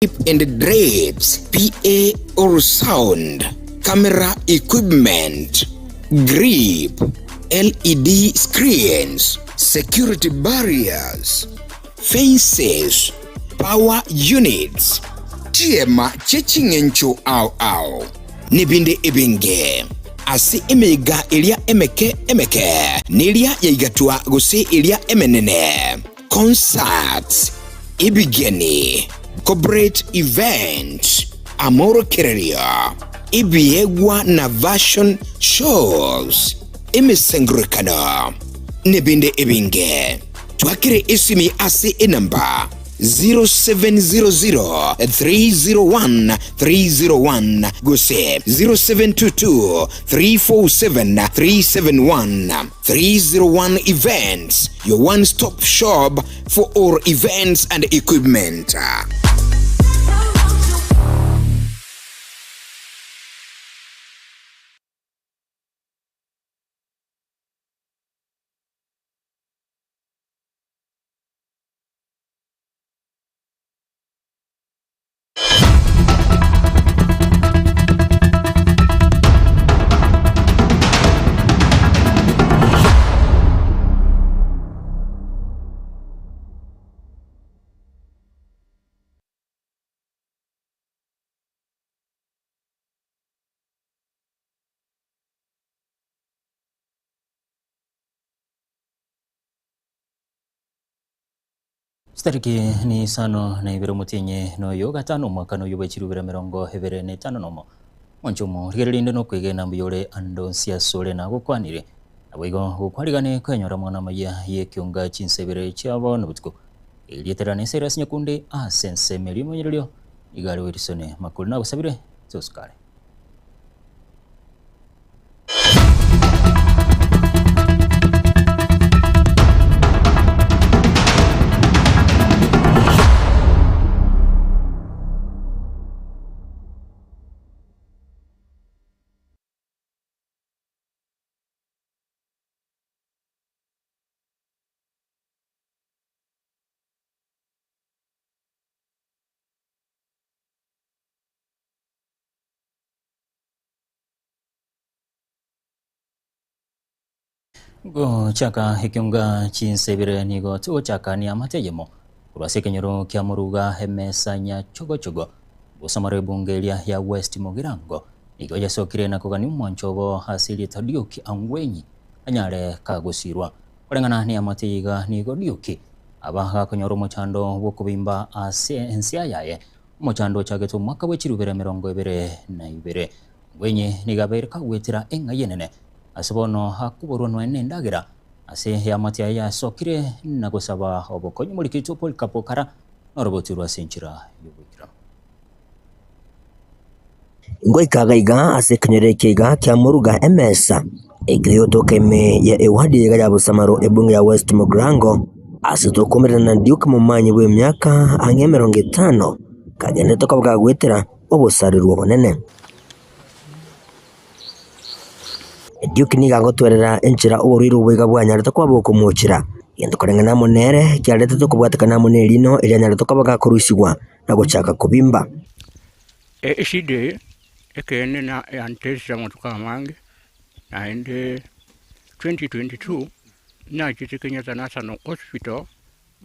Tape and drapes, PA or sound, camera equipment, grip, LED screens, security barriers, fences, power units, chiema chie ching'encho ao ao, nebinde ebinge. Ase emeyega eria emeke emeke, neria yaigatwa gose eria emenene. Concerts, ebigeni, corporate events, amorokererio, ebiegwa na fashion shows, emesangererekano, nebinde ebinge. Twakere esimi ase enamba 0700 301 301 gose 0722 347 371. 301 Events, your one stop shop for all events and equipment. Chitariki ni isano na ibere omotienyi noyo gatano omwaka noyo bwe chirubere emerongo ebere na etano nomo. Mwanche omo rigereria rinde nokwegena mbuya ore ande onsi asore nagokwanire. Naboigo gokwarigane kwenyora amang'ana amaya y'ekionga chinsa ibere chia bono botuko. Erieta riane Cyrus Nyakundi ase ensemo eria omonyererio iga are Wilson Makori nagosabire tosukare. Gochaka ekionga chinsa ibere nigo togochaka niamate eyemo korwa ase ekenyoro kia Moruga emesa Nyachogochogo bosamaro ebunge eria ya West Mugirango nigo yasokire na kogania omwancho obo ase erieta Duke Angwenyi anyare kagosirwa. Koreng'ana neamate iga nigo Duke aba gakonyora omochando bw'okobimba ase ensia yaye omochando ochagete omwaka bwe chirubere 22. Ngwenye nigo abeire kagwetera eng'ai enene, ase bono akoborwa nonya nendagera. Ase eamate yaye yasokire na gosaba obokonyi omorikito Polycarp Okara noroboti rwa ase enchera y'oboikeranu. Ngoika iga ase ekenyoro eke iga kia Moruga emesa ekero yotoka ime ya ewadi iga ya Busamaro ebunge ya West Mugirango ase tokomerana na Duke Momanyi bw'emiaka ang'e 50 kagenderete koba kagoetera obosareru obonene. Duke nigo agotwerera enchera oborwaire obo iga bwanyarete koba bokomochera, egento koreng'ana amo nere kiaretete okobwatekana amo nerino erianyarete koba gakorusigwa na gochaka kobimba. Eshida eye ekeene na yantesire amatuko amange, naende 2022 nachete Kenyatta National Hospital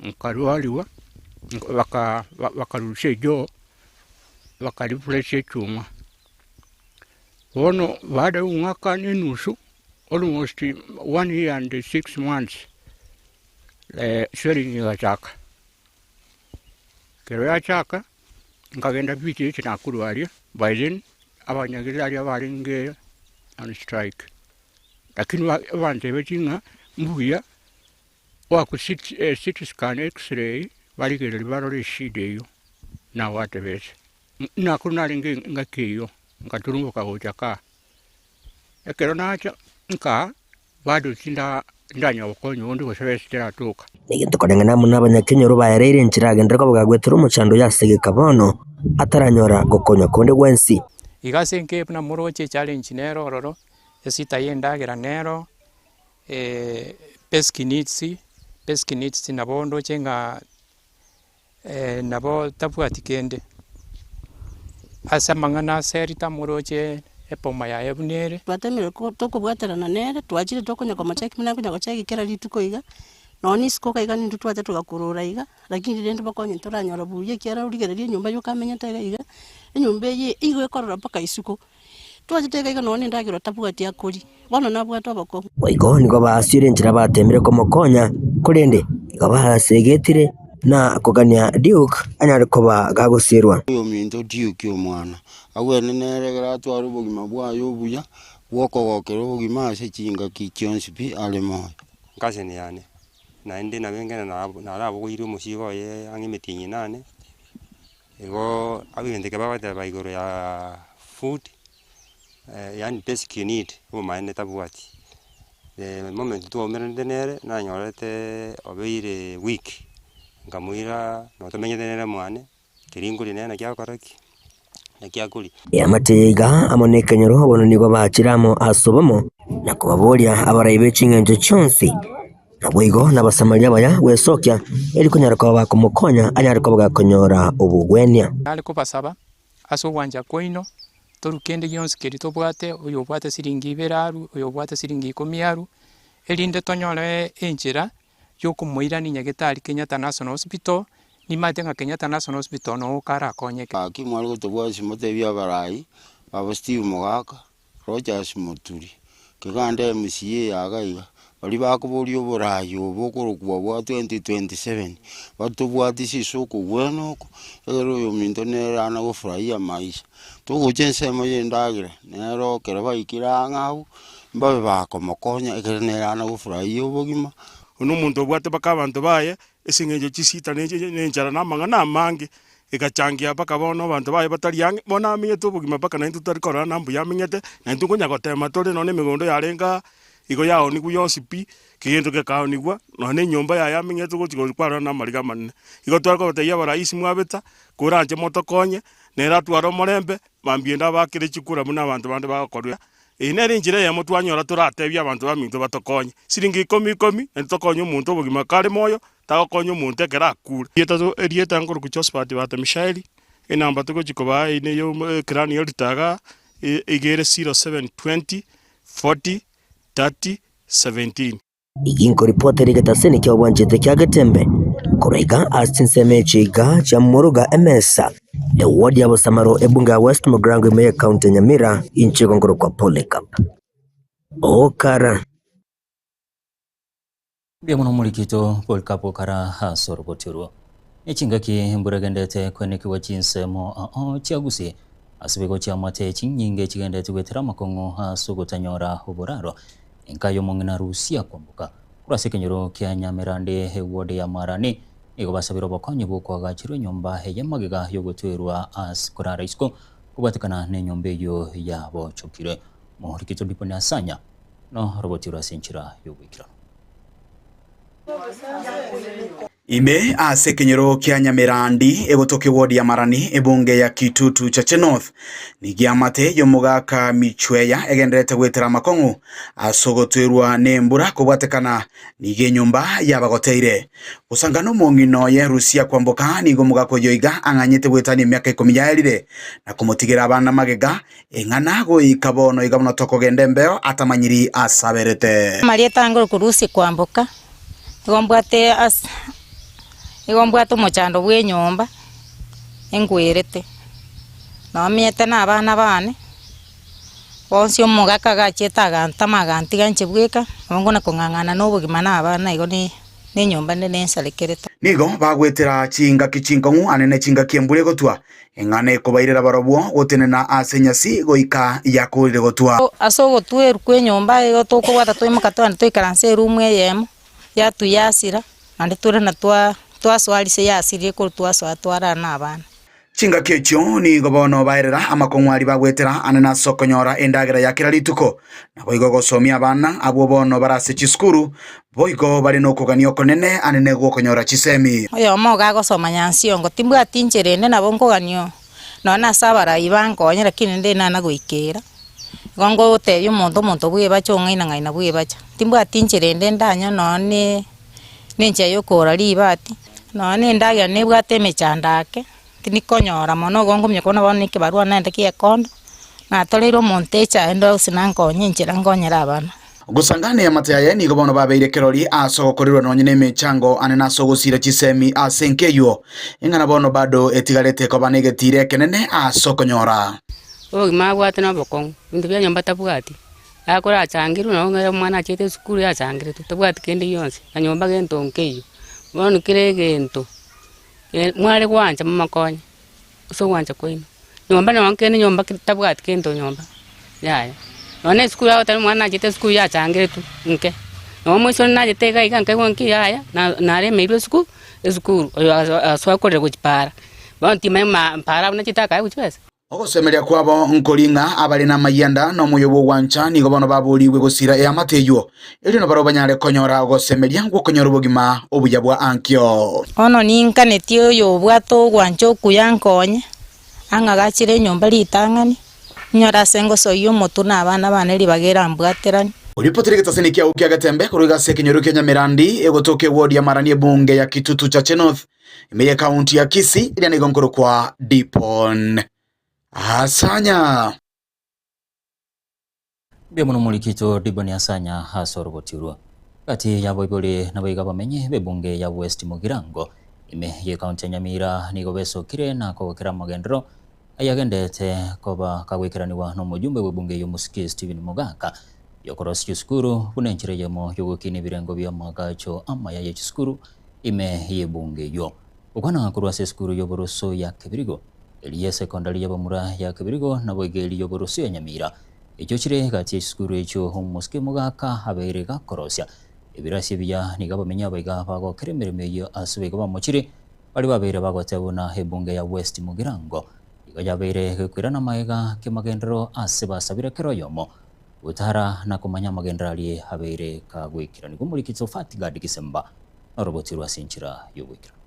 nkarwariwa, baka bakarusia ejoo. Bakaripuresia echuma. Bono baada ya omwaka na enusu, almost one year and 6 months, swelling egachaka. Ekero yachaka, nkagenda PGH Nakuru aria, by then abanyagitari abarenge on strike. Lakini bantebetie ng'a mbuya Goakwa CT scan, X-ray, barigereria barore eshida eyio, nagwatebete. Nakuru narenge engaki eyio, nkaturumboka gocha kaa. Ekero nacha nkaa, bado tinda ndanyora obokonyi bonde gose besa teratoka. Egento koreng'ana amo nabanyakenyoro baereire enchera agenderere koba gagwetera omochando oyo ase egeka bono ataranyora gokonywa konde gwensi. Iga ase enka eye buna moroche echallenge nero ororo, esita ya endagera nero, Basic needs, basic needs nabo ndoche ng'a nabo tabwati kende. Ase amang'ana ase erita moroche epoma yaye buna ere. Twatemire ko tokobwaterana nere, twachire tokonya komocheki buna akonya gocheki kera rituko iga, nonye na isiko iga iga nintwe twacha togakorora iga, lakini rende bokonye ntoranyora buya ekiagera origereria enyomba yoka amenyete iga iga, enyomba eye igo ekorora mpaka isiko. Twachete iga iga nonye na endagera otabwati akoria, bono nabwate obokong'u. Boigo nigo baasire enchera bateemire komokonya, korende igo basegetire na kogania Duke anyare koba gagosirwa. Oyominto Duke omwana, agwene nere ekero atware obogima bwaye obuya bw'okogokera obogima ase chingaki chionsi pi are moyo. Cousin yane, naende nabo engene narabogoirie omosigo oye ang'e emetienyi inane. Igo egento ekio bagoteba igoro ya food, yaani basic need obomaene tabwati. Moment twaumeranete nere, nanyorete obeire weak, nkamoira nabo tomenyete nere mwane, keria nkoria nere naki agokora ki? Naki akoria. Eamate eye iga amo nekenyoro bono nigo bachire amo ase obomo na kobaboria abarai be ching'encho chionsi. Naboigo n'Abasamaria abaya gwesokia, eri konyara koba bakomokonya anyare koba gakonyora obogwenia. Nare kobasaba ase ogwancha kwaino, torue kende gionsi keria tobwate, oyobwate siringi ibere arue, oyobwate siringi ikomi arue, erinde tonyore enchera yokomoirania nyagetari Kenyatta National Hospital, nimanyete ng'a Kenyatta National Hospital noo karakonyeke. Gaki mware gotobwatia motebie abarai babo Steve Mogaka, Rogers Moturi, Keganda MCA iga iga, baria bakoboria oboraai obo okorokwa bwa 2027, batobwatisi ase okogwena oko, ekero oyominto nere ana gofurahia maisha. Togocha ensemo ya endagera, nero ekero baikire ang'e abwo, mbabe bakomokonya ekero nere ana gofurahia obogima. Oyio nomonto obwate mpaka abanto baye, ase eng'encho chisita ne enchara na amang'ana amange, egachangia mpaka bono abanto baye batari ang'e, bono amenyete obogima mpaka naintwe totari korora na mbuya amenyete, naintwe nkonya gotema tore nonye na emegondo yarenge aa, igo yaonigwa yonsi pi, kegento gekaonigwa, nonye na enyomba yaye amenyete gochi gochi kwarora na amariga amanene. Igo tware kobatebia abaraisi mwabeta, koranche motokonye, nere atware omorembe, mambia ende abakere chikura buna abanto bande bagokorwa. Eye nere enchera eyemo twanyora toratebie abanto baminto batokonye. Siringi ikomi ikomi, naende tokonye omonto obogima kare moyo, tagokonya omonto ekero akure. Erieta nkorokwa Josphat Bahati Mishaeli, enamba togochia kobaa eye neye ekerani ya ritaga iga ere 0720 40 30 17. Igi nkoripotera egetaseni kia obwanchete kia Getembe korwa iga ase chinsemo echi iga chia Moruga Emesa, eward ya Bosamaro ebunge ya West Mugirango ime ye county ya Nyamira inche igo nkorokwa Polycarp Okara. Mbuya mono omorikito Polycarp Okara ase oroboti orwo. Ne chingaki embura egenderete koenekigwa chinsemo ao chia Gusii ase boigo chiamate chinyinge chigenderete goetera amakong'u ase ogotanyora oboraro. Enka y'omong'ina Rusia kwamboka korwa ase ekenyoro kia Nyamerande eward ya Marani nigo basabire obokonyi bw'okoagacherwa enyomba eye magega y'ogotwerwa ase korara isiko kobwatekana nenyomba eyio yabochokire. Morikito Diponi Asanya norobotirwe ase enchera y'oboikeranu. Ime ase ekenyoro kia Nyamerandi, egotoka ewodi ya Marani, ebunge ya Kitutu Chache North, nigo eamate y'omogaka Michweya egendererete goetera amakong'u ase ogotwerwa nembura kobwatekana nigo enyomba yabagoteire. Gosanga nomong'ina oye Rusia Kwamboka nigo omogaka oyo iga ang'anyete goetania emiaka ikomi yaerire na komotigera abana magega Eng'ana goika bono iga buna tokogenda embeo atamanyiri aase aberete. Amarieta ange okorusia kwamboka, igo mbwate ase igo mbwate omochando bwa enyomba, engwerete, nomenyete na abana bane, bonsi omogaka agachiete agantama agantiga inche bweka, nabo nkona kong'ang'ana na obogima na abana igo ne. nenyomba ende nensarekerete. Nigo bagwetera chingaki chinkong'u ane ne chingaki embura egotwa, eng'ana ekobairera barobwo gotenena ase enyasi goika yakoorire gotwa. Ase ogotwerwa kw'enyomba igo tokobwata twaimoka twagenda twaikaransa eroom eyemo, yatuyasira, naende tore na twa twasoa rise yasirire korwa twasoa twarara na abana. Chingaki echio nigo bono baerera amakong'u aria bagwetera anene ase okonyora endagera ya kera rituko, naboigo gosomia abana abwo bono bare ase chisukuru, boigo bare nokogania okonene anene gw'okonyora chisemi. Oyomo iga agosoma Nyansiongo, timbwati inchera ende nabo nkogania oo, nonya nase abarai bankonye lakini nde nana goikera. Igo ngotebia omonto omonto bwebacha ong'aina ng'aina bwebacha, timbwati inchera ende ndanyore nonya ne nenchera ya okogora ribati, nonya na endagera nebwate emechando ake. Tindikonyora mono igo ngomanya korwa bono na ekebarua naende kia ekondo, natoreire omonto echae ndo gose nankonye enchera nkonyere abana. Gosangana eamate yaye nigo bono babeire kerori ase ogokorerwa nonye nemechango ane na ase ogosira chisemi ase enka eyio, ing'ana bono bado etigarete koba negetiira ekenene ase okonyora. Obogima abwate na obokong'u, ebinto bia nyomba tabwati, akorachangerwe nabo ng'a omwana achiete esukuru yachangeretwe, tabwati kende gionsi, na nyomba gento nkeiyo. Bono kera egento, mware gwancha momokonye, ase ogwancha kwaino. Nyomba nonye kende nyomba tabwati kento nyomba, yaya. Nonye na esukuru agoteba omwana nachete esukuru yachangeretwe nke, nonye omoiseke nachete iga iga nkaigwa nki yaya, na naremeirwe esuku esukuru, oyo asoa korera gochia paara, bono timanya ma paara abwo nachete akaegwa chibesa. Ogosemeria kwabo nkori ng'a abare namayianda na omoyo bw'ogwancha nigo bono baboorigwe gosira eamate eyio, erio nabarabwo banyare konyora ogosemeria gw'okonyora obogima obuya bwa ankio. Bono ninkanetie oyobwate ogwancha okuya nkonye, ang'agachere enyomba ritang'ani, inyore ase ngosoyia omotwe na abana bane ribaga erambwateranie. Oripotire egetaseni kiao kia Getembe korwa iga ase ekenyoro kia Nyamerandi, egotoka ewodi ya Marani ebunge ya Kitutu Chache North, Ime y'ekaunti ya Kisii eria nigo nkorokwa Dipon Asanya. Mbuya mono Omorikito Diboni Asanya ase oroboti orwo. Gati y'abaibori naboigo abamenyi b'ebunge ya West Mugirango ime y'ekaunti ya Nyamira nigo besokire na kogokera amagenderero ayagenderete koba kagoikeranigwa nomojumbe bw'ebunge eyio Omosike Stephen Mogaka yokorosia chisukuru buna enchera eyemo yogokina ebirengo bi'amagacho amaya ye chisukuru Ime y'ebungo eyio. Gokwana korwa ase esukuru y'oboroso ya Kebirigo, eria y'esekondari y'abamura ya Kebirigo, naboigo eria y'oboroso ya Nyamira. Echio chire egati ye chisukuru echio omosike omogaka abeire gakorosia ebirasi ebiya. Nigo abamenyi abaiga bagokera emeremo eyio ase baiga bamochire baria babeire bagoteba buna ebunge ya West Mugirango igo yabeire gekoirana magega kemagenderero ase basabire kera oyomo Gotara na komanya amagenderero aria abeire kagoikeranigwa omoriki Tsofati Gadi Gisemba noroboti rw'ase enchera y'ogoikeranu.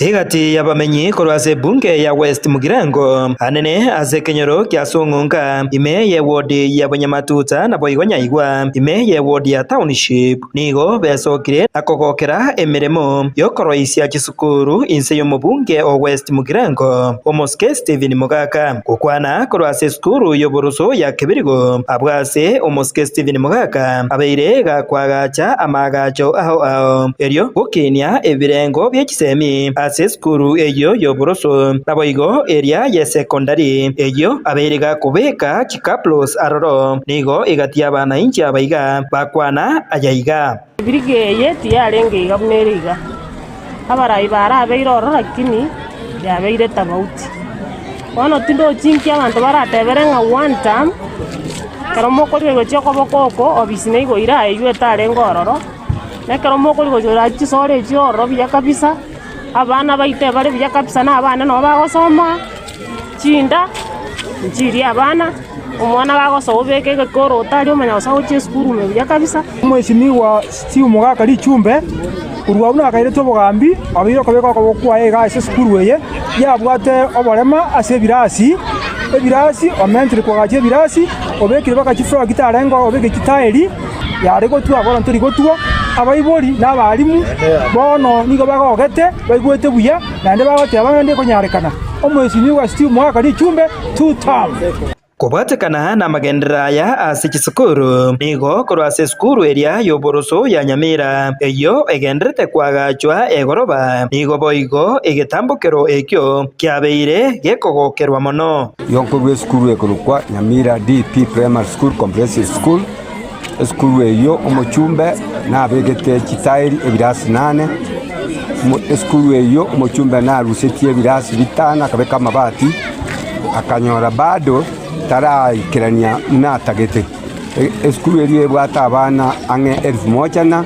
Egati y'abamenyi korwa ase ebunge ya West Mugirango, anene ase ekenyoro kia Song'onga, ime y'ewodi ya Bonyamatuta naboigo Nyaigwa, ime y'ewodi ya Township, nigo besokire na kogokera emeremo y'okoroisia chisukuru inse y'omobunge o West Mugirango, Omosike Stephen Mogaka. Gokwana korwa ase esukuru y'oborusu ya Kebirigo, abwo ase Omosike Stephen Mogaka abeire gakoagacha amaagacho ao ao, erio gokinia ebirengo bie chisemi ase esukuru eyio y'oborusu, naboigo eria y'esekondari, eyio abeire gakobeka chikaplos aroro, nigo egati y'abanainchi aba iga bakwana aya iga. Ebirigi eye tiyarenge iga buna ere iga. Abarai barabeire ororo lakini yabeire tabauti. Bono tindochi inki abanto baratebere ng'a one term, ekero mokorigia gochia okoboko oko obisi naigo ira eywo etarenge ororo, na ekero mokorigia gochia chisoro echio ororo buya kabisa, abana baito ebare buya kabisa na abana nabo bagosoma. Chinda nchiria abana, omwana gagosoa obeke egekoro otari omanya gose agochia esukuru ime buya kabisa. Omwesimigwa Steve Mogaka Richumbe, korwa abwo nakairetwe obogambi, abeire okobeka okoboko kwaye iga ase esukuru eye, yabwate oborema ase ebirasi, ebirasi omentire koagacha ebirasi, obekire mpaka chifloor chitarenge oo, obekire chitaeri, yare gotwa bono tori gotwa, abaibori na abalimu bono nigo bagogete, baigwete buya. Naende bagoteba ng'a nekonyarekana, Omwesimigwa Steve Mwaka Richumbe, two term. Kobwatekana namagenderero aya ase chisukuru, nigo korwa ase esukuru eria y'oboroso ya Nyamira, eyio egendererete koagachwa egoroba, nigo boigo egetambokero ekio kiabeire gekogokerwa mono. Igo nkorwa esukuru ekorokwa Nyamira DP Primary School Comprehensive School, Esukuru eyio omochumbe nabegete chitairi ebirasi nane, esukuru eyio omochumbe narusetie ebirasi bitano akabeka amabati, akanyora bado taraikerania buna atagete. Esukuru eria ebwate abana ang'e elfu moja na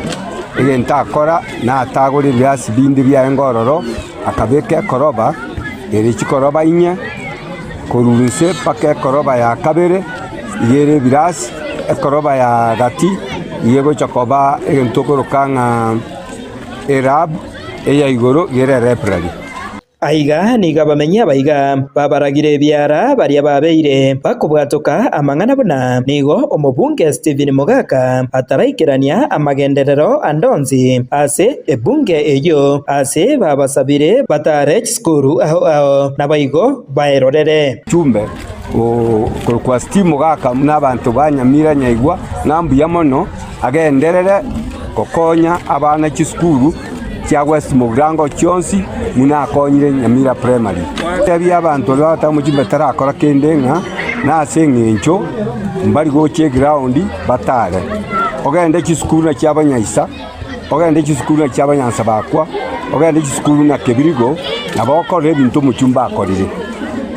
egento akora natagore ebirasi binde biarenge ororo, akabeka ekoroba ere chikoroba inye. Korwa inse mpaka ekoroba ya kabere, iga ere ebirasi, ekoroba ya gati iga egocha koba egento okoroka ng'a elab, eya igoro iga ere elibrary. Aiga nigo abamenyi abaiga babaragire ebiara baria babeire bakobwatoka amang'ana buna nigo omobunge Stephen Mogaka ataraikerania amagenderero ande onsi ase ebunge eyio ase babasabire batare chisukuru ao ao naboigo baerorere. Chumbe okorokwa Steve Mogaka buna abanto ba Nyamira Nyaigwa ng'a mbuya mono agenderere gokonya abana chisukuru chia West Mugirango chionsi buna akonyire Nyamira Primary. Tebia abanto baria bagoteeba omochumbe tarakora kende ng'a nase eng'encho mbari gocha eground batare. Ogende chisukuru na chiabanyaisa, ogende chisukuru na chiabanyansa bakwa, ogende chisukuru na kebirigo, nabo okorora ebinto omochumbe akorire.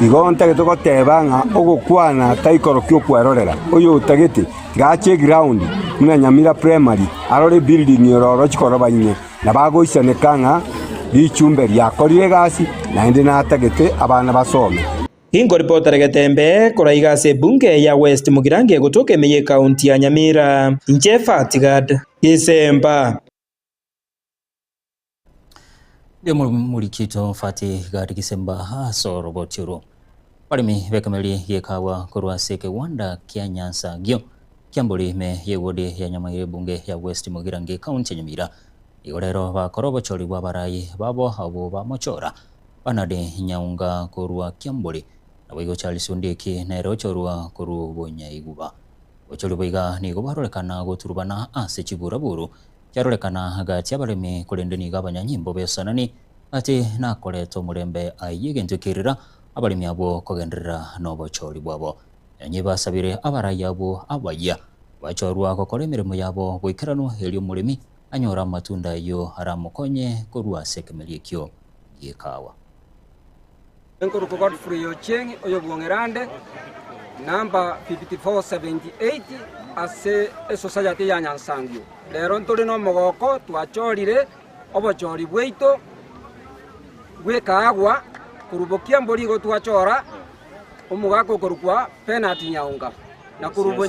Igo ntagete goteba ng'a ogokwana taikorokia okwerorera, oyotagete Tiga ache eground buna Nyamira Primary arore ebuilding ere oro chikoroba inye, nabo agoisaneka ng'a richumbe riakorire egasi naende natagete abana basome. Inkoripotera Getembe korwa iga ase ebunge ya West Mugirango egotoka ime y'ecounty ya Nyamira. Inche Fatigad Gisemba. Morichito Fati Gadi Gisemba ase oroboti orwo. Baremi b'ekemeri gi'ekawa korwa ase ekegwanda kia Nyansa gio Kiambori ime y'ewodi ya Nyamaire ebunge ya West Mugirango ekaunti ya Nyamira igo rero bakora obochori bw'abarai babo abwo bamochora Bernard Nyaunga korwa Kiambori naboigo Charles Ondieki nere ochorwa korwa Bonyaiguba. Obochori boiga nigo bwarorekana goturubana ase chiburaburu Chiarorekana gati abaremi, korende nigo abanyanyimbo b'esanani gati nakoreta omorembe ayio egento ekerira abaremi abwo kogenderera nobochori bwabo. Nonye basabire abarai abwo abayia bachorwa gokora emeremo yabo goikeranu erio omoremi anyore amatunda ayio aramokonye korwa ase ekemeri ekio gi'ekawa. Nkorokwa Godfrey Ochieng oyo bw'Ong'erande, number 5478 ase esosayati ya Nyansangio. Rero ntore nomogoko twachorire obochori bwaito bw'ekaagwa korwa Bokiambori igo twachora omogaka okorokwa Bernard Nyaunga na korwa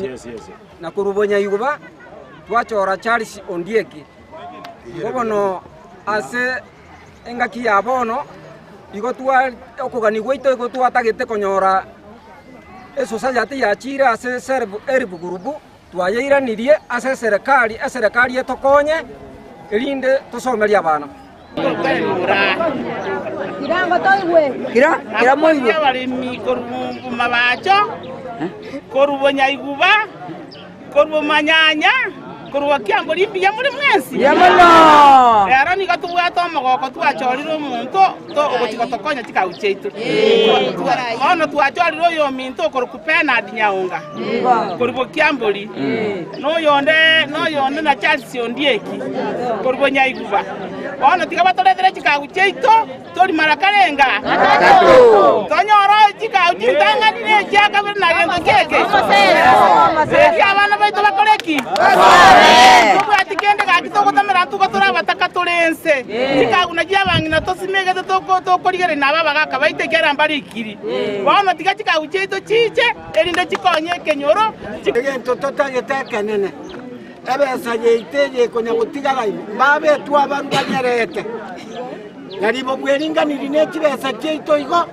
na korwa Bonyaiguba twachora Charles Ondieki. Igo bono ase Engaki ya bono igo twa okogania gwaito igo twatagete konyora esosayati yachiire ase self help group, twayeiranirie ase eserekari, eserekari etokonye erinde tosomerie abana. Abaremi korwa mabacho, korwa bonyaiguba. Korwa omanyanya, korwa kiambori mbuya more mwensi? Mbuya mono. Rero nigo tobwate omogoko twachorire omonto to ogochia gotokonya chikau chiaito. Bono twachorire oyominto okorokwa Bernard Nyaunga korwa Bokiambori, na oyonde na oyonde na Charles Ondieki korwa Bonyaiguba. Bono tiga batoretere chikau chiaito. Torimara karenga tonyore chikao chintang'ani ne echia kabere na gento kieke. Erio abana baito bakore ki? Tobwati kende gaki togotamera ntuko tore abataka tore ense. Chikao nachio abang'ina tosimegete tokorigereria nabo abagaka baito ekiagera mbarikiri. Bono tiga chikao chiaito chiche, erinde chikonye ekenyoro. Egento totagete ekenene, ebesa yaito eye ekonya gotigara ime, mbabetwe abarwa banyerete. Na ribo bweringanirie ne chibesa chiaito igo,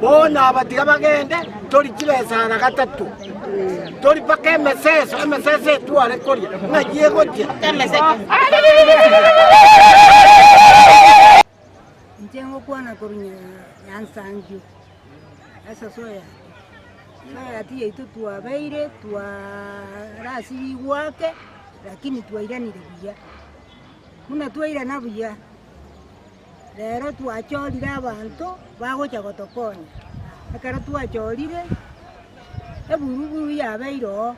bono aba tiga bagende, tori chibesa ara gatato, tori mpaka emeseso, emeseso etware koria, ng'ai egochia? Inche ngokwana korwa Nyansangio, ase Soyati. Soyati yaito twabeire twarasirigwe ake, lakini twairanire buya. Buna twairana buya, rero twachorire abanto bagocha gotokonya. Ekero twachorire, eburuburu yabeire oo,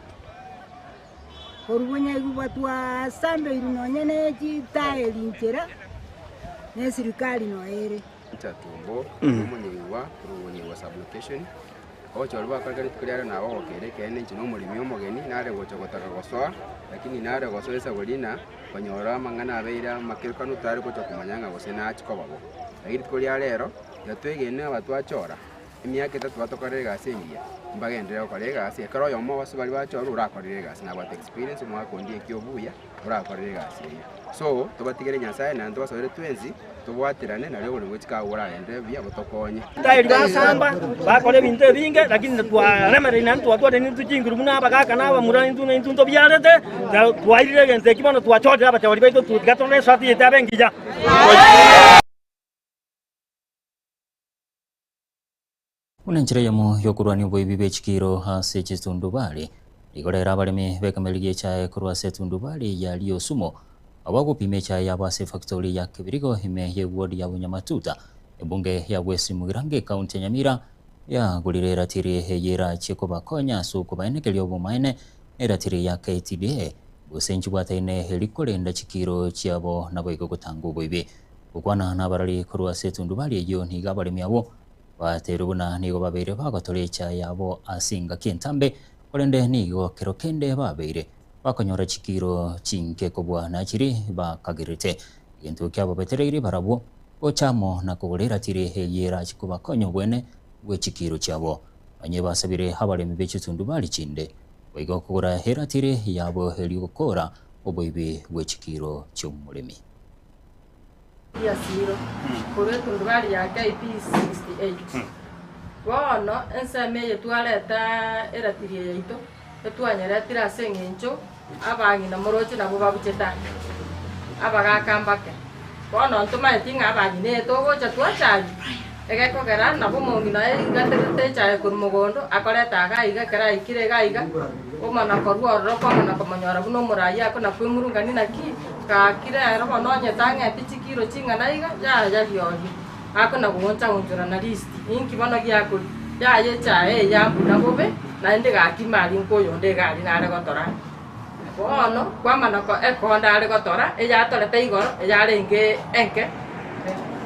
korwa bonyaigwa twasambeirwe nonye ne chitaeri nchera, na esirikari noyo ere. Chatumbo, omonyeigwa, korwa obonyeigwa sub-location, ogochorwa gwakoreka rituko riare nabogokera ekeene inche na omoremi omogeni nare gocha gotaka gosoa, lakini nare gosoa esaburi ng'a konyora amang'ana abeire amakerukanu tari gocha komanya ng'a gose nachia koba bo. Lakini rituko ria rero, tiga twegene aba twachora. Emiaka etato batokorere egasi engiya, mbagenderere gokora egasi, ekero oyomo ase baria bachorwa orakorere egasi nabwate experience omwaka onde ekia obuya orakorere egasi eyio. So, tobatigere Nyasaye naende tobasoere twensi, tobwaterane nario oboremo bwe chikawa boragenderere buya botokonye. Tairi basamba, bakora ebinto ebinge, lakini twaremereiri naende twatwarire nintwe chinguru buna abagaka na abamura intwe na intwe ntobiarete, na twairire egento eki bono twachorire abachori baito tiga torore eswati yaito ebe engiya. Buna enchera eyemo y'okorwania oboibi bwe chikiiro ase chitundubari, nigo rero abaremi b'ekameri gi'echae korwa ase etundubari ya Liosumo abagopima echae yabo ase efactori ya Kebirigo ime y'eward ya Bunyamatuta, ebunge ya West Mugirango ekaunti ya Nyamira yagorire eratiri eye erachie kobakonya ase okobaenekeria obomaene neratiri ya KTDA gose nchibwataine eri korenda chikiiro chiabo naboigo gotanga oboibi. Gokwana nabarari korwa ase etundubari eyio nigo abaremi abwo Bateirwe buna nigo babeire bagotora echae yabo ase engaki entambe, korende nigo kero kende babeire bakonyora chikiro chinke kobua nachiri bakagerete. Egento kiababetereirie barabwo gocha amo na kogora eratiri eyio erache kobakonya obwene bwe chikiro chiabo. Onye basabire abaremi be chitundubari chinde boigo kogora eratiri yabo erio gokora oboibi bwe chikiro chi'omoremi. Riasiro, korwa etundubari ya KP 68. Bono ensemo eye twareta eratiri eye yaito, etwanyeretire ase eng'encho abang'ina moroche nabwo babuchete aa, abagaka mbake. Bono ntomaeti ng'a abang'ina eye togocha twacharia, egekogera nabo omong'ina oye igaterete echaye korwa mogondo, akoreta iga iga ekero aikire iga iga, omana korwa ororo kwamana komonyora buna omoraia akona kwemurungania naki. Gaki rero bono onye tang'eti chikiro ching'ana iga, yaya riorio, akona gooncha-onchorana risiti, inki bono giakoria? Yaya echae eye yambuna bobe, naende gaki mari nkoyonde iga aria nare gotora. Bono kwamana ko ekonda are gotora, eyatorete igoro, eyarenge enke,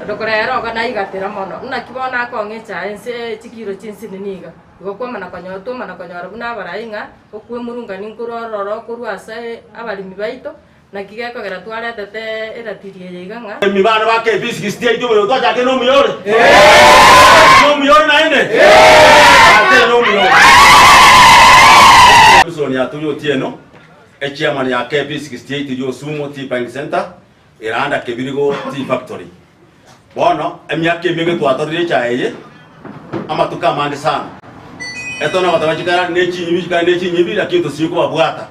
rero iga naigatera mono. Naki bono akong'a echae ense chikiro chinsinini iga. Igo kwamana konyora, twamana konyora buna abarai ng'a okwemurungania nkorwa ororo korwa ase abaremi baito, naki gekogera twaretete eratiri eye iga ng'a. Abaremi bane ba KP60 yaito omoyoro twachakire na omuyore? Na omuyore naende? Twachakire na omuyore. Wilson Aturi Otieno, echairman ya KP68 Riosumo Tea Buying Centre, Eranda Kebirigo Tea Factory. Bono emiaka emenge twatorire echae eye, amatuko amange sana. Etona goteba chikare ne chinyibi chikare ne chinyibi lakini tosinye kobabwata.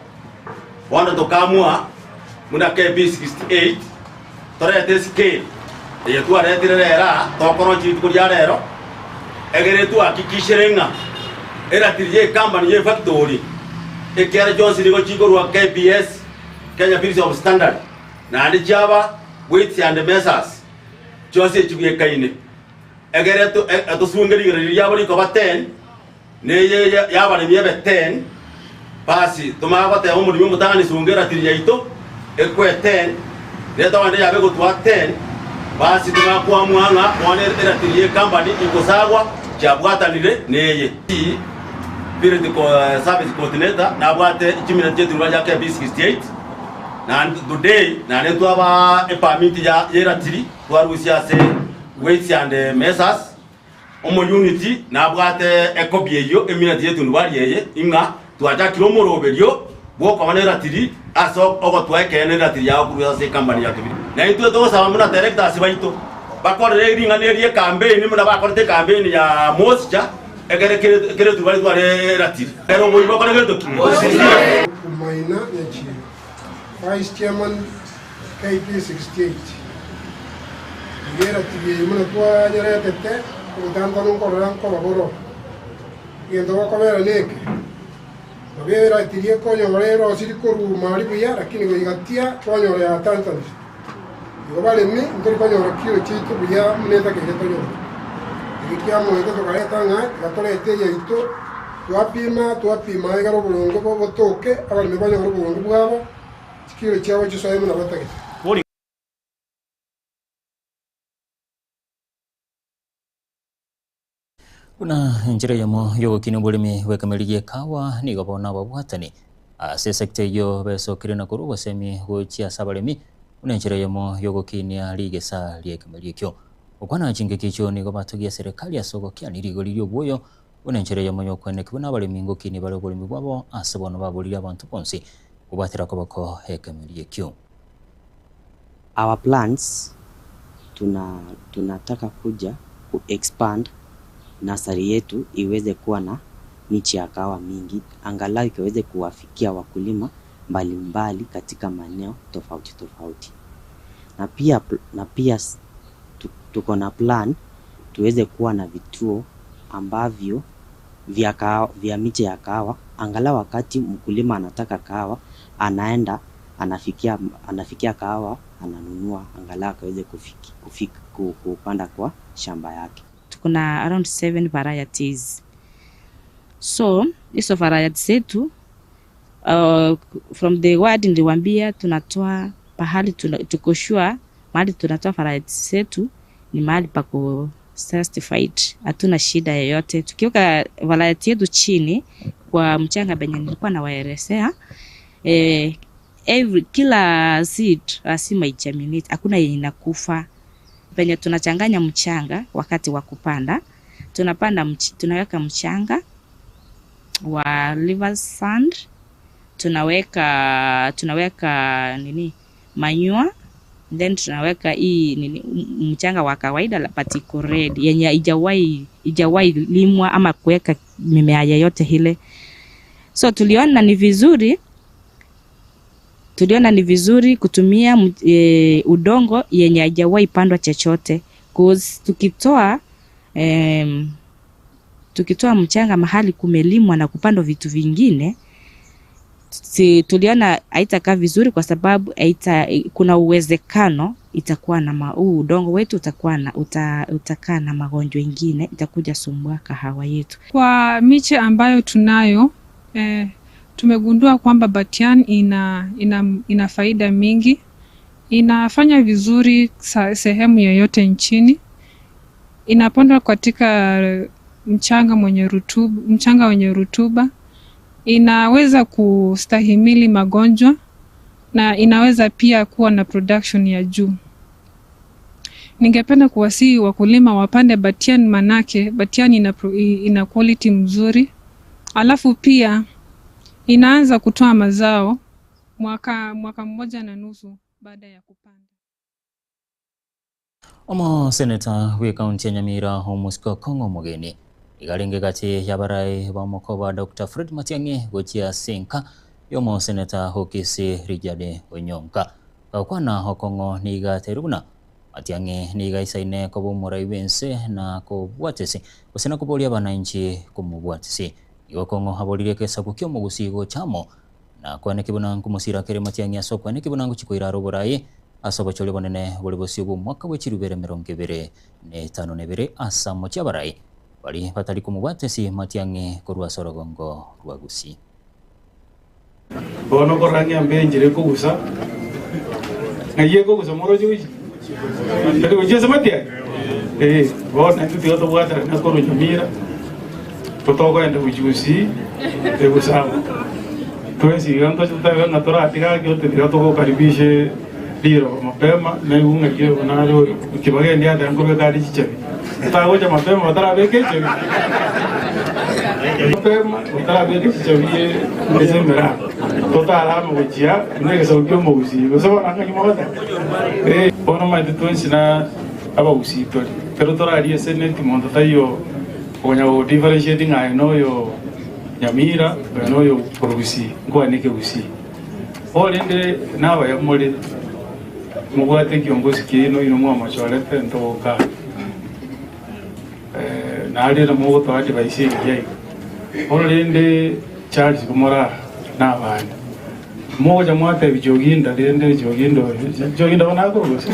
Bono tokaamua buna KB68 torete escale eye twaretire rero aa tokorochia rituko ria rero egere twahakikishere ng'a eratiri ya ecompany ya efactory ekiara chionsi nigo chikorwa KBS Kenya Bureau of Standard naende chiaba Weights and Measures chionsi echibwekaine, egere tosunge rigena riria riabo rikoba 10, na eye y'abaremi ebe 10, basi tomanye goteba omoremi omotang'ani sunga eratiri yaito ekwe 10, na etogende yabe egotwa 10, basi tomanye koamua ng'a bono eratiri y'ecompany ekosagwa chiabwatanire neye. Field Service Coordinator nabwate chimineti chi'eturuma chia KB 68. Na today naende twabaa epermit ya y'eratiri twarusia ase Weights and Measures, omo unit nabwate ecopy eyio emineti y'etundubari eye ing'a twachakire omoroberio bw'okoba neratiri ase ogotoa ekeene eratiri yao korwa ase ecompany ya Kibirigo. Na intwe togosaba buna directors baito bakorere ring'ana eri ecampaign buna bakorete ecampaign ya moisture ekere kere etundubari tware eratiri. Ere oboibi bokore gento ki? Maina Nyachieng, Vice Chairman KP 68, Iga eratiri eye buna twanyeretete ogotantana nkorora nkoba bororo. Egento gokobera neke, nabo eratiri ekonyora erosiri korwa mari buya lakini goigatia twanyora yatantanire. Igo baremi ntori konyora kiro chiaito buya buna etakeire tonyore. Eke kiamoete tokareta ng'a tiga torete eyaito, twapima, twapima egere oboronge botoke, abaremi banyore oboronge bwabo, chikiro chiabo chisoe buna batagete. Buna enchera eyemo y'ogokinia oboremi bw'ekemeri gi'ekawa nigo bono ababwatani ase esecta eyio besokire na korwa obosemi gochia ase abaremi buna enchera eyemo y'ogokinia rigesa ri'ekemeri ekio. Gokwana chingaki echio nigo batogia eserekari ase ogokiania rigori ri'obwoyo buna enchera eyemo y'okwenekigwa buna abaremi ngokini bare oboremi bwabo ase bono baboririe abanto bonsi kobatera koboko ekemeria ekio. Our plans tuna tunataka kuja ku expand nursery yetu iweze kuwa na miche ya kahawa mingi angalau ikaweze kuwafikia wakulima mbali mbali katika maeneo tofauti tofauti. Na pia na pia tuko na plan tuweze kuwa na vituo ambavyo vya kahawa, vya miche ya kahawa angalau wakati mkulima anataka kahawa anaenda anafikia, anafikia kahawa ananunua angalau akaweze kufiki, kufiki, kupanda kwa shamba yake. Tuko na around 7 varieties. So hizo varieties zetu from the word niliwaambia tunatoa pahali tuna, tuko sure mahali tunatoa varieties zetu ni mahali pako certified, hatuna shida yoyote. Tukiweka variety yetu chini kwa mchanga benye nilikuwa nawaelezea eh, every kila seed lazima igerminate, hakuna yenye inakufa. Penye tunachanganya mchanga wakati wa kupanda, tunapanda mch tunaweka mchanga wa river sand, tunaweka tunaweka nini manure, then tunaweka hii nini mchanga wa kawaida but iko red yenye haijawahi haijawahi limwa ama kuweka mimea yeyote ile. So tuliona ni vizuri tuliona ni vizuri kutumia e, udongo yenye haijawahi pandwa chochote cause tukitoa em, tukitoa mchanga mahali kumelimwa na kupandwa vitu vingine si, tuliona haitakaa vizuri kwa sababu haita, kuna uwezekano itakuwa na ma, huu udongo wetu utakuwa na uta, utakaa na magonjwa ingine itakuja sumbua kahawa yetu. Kwa miche ambayo tunayo eh, tumegundua kwamba Batian ina, ina, ina faida mingi. Inafanya vizuri sa- sehemu yoyote nchini. Inapandwa katika mchanga mwenye rutuba, mchanga wenye rutuba. Inaweza kustahimili magonjwa na inaweza pia kuwa na production ya juu. Ningependa kuwasihi wakulima wapande Batian manake Batian ina, pro- ina quality mzuri, alafu pia inaanza kutoa mazao mwaka, mwaka mmoja na nusu baada ya kupanda. Omoseneta bwe county ya Nyamira Omosike Okong'o Omogeni iga arenge gati y'abarai ba omokoba Dr. Fred Matiang'i gochia ase enka y'omoseneta o Kisii Richard Onyonka. Gakwana Okong'o niga ateirwe buna Matiang'i niga aisaine koba omorai bw'ense na kobwatisi gose na koboria abananchi komobwatisi. Igo Okong'o aboririe egesaku kia omogusii gocha amo na kwaneki buna nkomosira kere Matiang'i ase okwaneki buna ngochia koirara oborai ase obochori obonene bore bosio bw'omwaka bwe chirubere emerongo ebere na etano na ebere ase amochie abarai baria batari komobwatesi Matiang'i korwa ase orogongo rwa Gusii. Bono korora ng'a embe enchera ekogusa, ng'ai ekogusa moroche gochia? Tari gochia ase matiang'i? Eh, bono naintwe tiga tobwaterane korwa Nyamira, totokoenda gochia gusii egusa amo. Twensi iga ntoche totabe ng'a toratiga ake ote tiga togokaribishe riroba mapema, naigwe ng'aki oyo nare oyo kibagendi ateba nkobeka are chichabi. Totagocha mapema batarabeka echabi. Mapema batarabeka chichabi ase emerango. Totarame gochia buna egesaku kia omogusii. Gose bono ng'aki mogoteba? Eh, bono omanyete twensi na abagusii tore. Ekero torarie eseneti monto taiyo okonya go differentiate ng'a aye noyo Nyamira, oyo noyo korwa Gusii, nkwane ekegusii. Bono rende nabaya more, mobwate ekiongosi kiaino inwe mwamochorete ntogoka. Eh, nario namogotoa advice engiya iga. Bono rende Charles komora nabande. Mogocha mwatebia Joginda rende Joginda oyo, Joginda bono akorwa gose?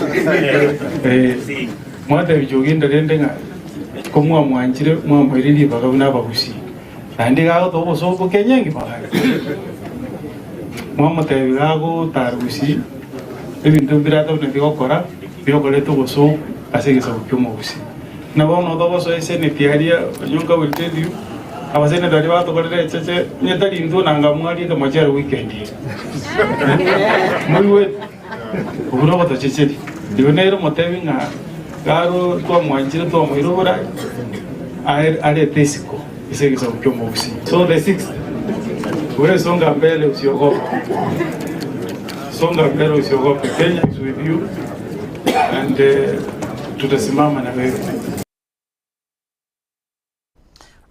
Eh, mwatebia Joginda rende ng'a komwamwanchire mwamoire ribaga buna abagusii. Naende iga agotoa obosooku Kenya engima gaki. Mwamotebia iga agotara gusii, ebinto mbire atabwenereti gokora, biokoreta obosooku ase egesaku kia omogusii. Buna bono togosoa eseneti aria, Onyonka will tell you, abaseneta baria batokorera echeche, onye tari intwe nanga mwariete mochere weekend eye. Moigwete? Obwo nogotochecheria. Igo nere omotebi ng'a. Garo twamwanchire twamoira oborai arete isiko ase egesaku ki'omogusii. So the sixth, wewe songa mbele usiogope. Songa mbele usiogope. Kenya is with you and tutasimama na wewe.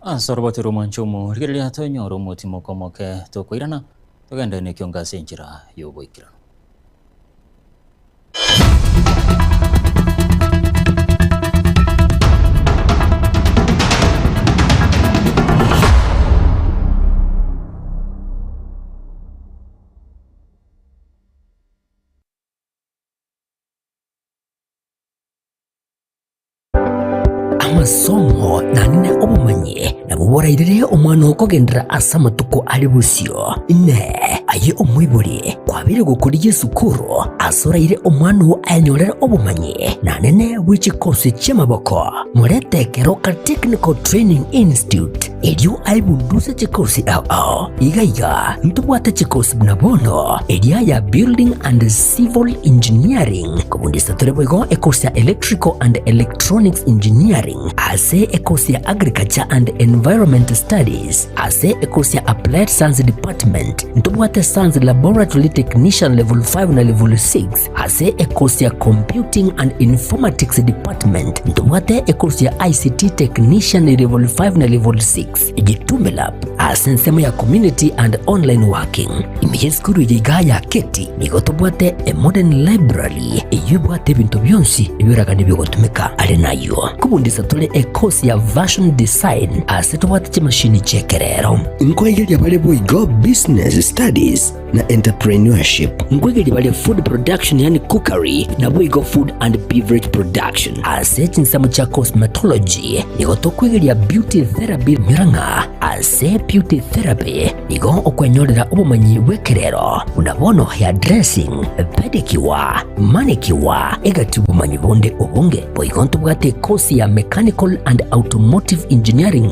Ase orobato rw'omwancho omo, rigereria tonyore omotimoko omoke tokoirana, togende nekiongo ase enchera y'oboikeranu. Amasomo naende obomanyi nabwo borairere omwana okogenderera ase amatuko are bosio. Inee! Aye omoibori, kwabeire gokorigia esukuru ase oraire omwana oo ayenyorere obomanyi naende bwe chikosi chi'amaboko? Morete Keroka Technical Training Institute erio aebunduse chikosi ao ao. Iga iga ntobwate chikosi buna bono eria ya Building and Civil Engineering, kobundisa tore boigo ekosi ya Electrical and Electronics Engineering, ase ekosi ya Agriculture and Environment Studies, ase ekosi ya Applied Science Department, ntobwate Science Laboratory Technician Level 5 na Level 6, Ase ekosi ya Computing and Informatics Department ntobwate ekosi ya ICT Technician Level 5 na Level 6, Gitume Lab ase ensemo ya Community and Online Working. Ime y'esukuru eye igaa ya Keti nigo tobwate a modern library eyio ebwate ebinto bionsi ebioragani bigotumeka. Are nayio kobundisa tore ekosi ya Fashion Design ase tobwate chimashini chi'ekerero. Nkoegeria bare boigo Business Studies na Entrepreneurship. Nkwegeria bare Food Production yaani Cookery naboigo Food and Beverage Production. Ase chinsemo chia Cosmetology nigo tokwegeria Beauty Therapy nyora ng'a ase Beauty Therapy nigo okwenyorera obomanyi bw'ekerero buna bono hair dressing, pedicure, manicure egati obomanyi bonde obonge. Boigo ntobwate ekosi ya Mechanical and Automotive Engineering.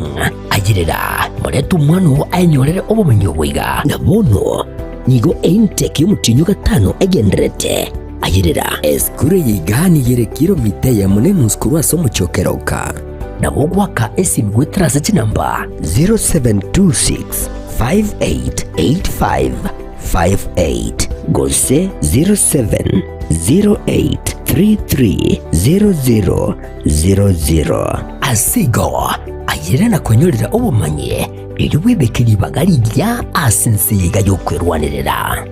Ayerera, morete omwana oo ayenyorere obomenyo obo iga. Na bono nigo eintake y'omotienyi o gatano egendererete. Ayerera. Esukuru eye iga nigo ere kilomita eyemo na enusu korwa ase omochie o Keroka. Nabo ogoaka esimi goetera ase chinamba. 0726 5885 58 gose 0708 3300 00. Ase igo, ayere na kwenyorera obomanyi, erio bwebeke ribaga rigiya ase ense eye iga y'okwerwanerera.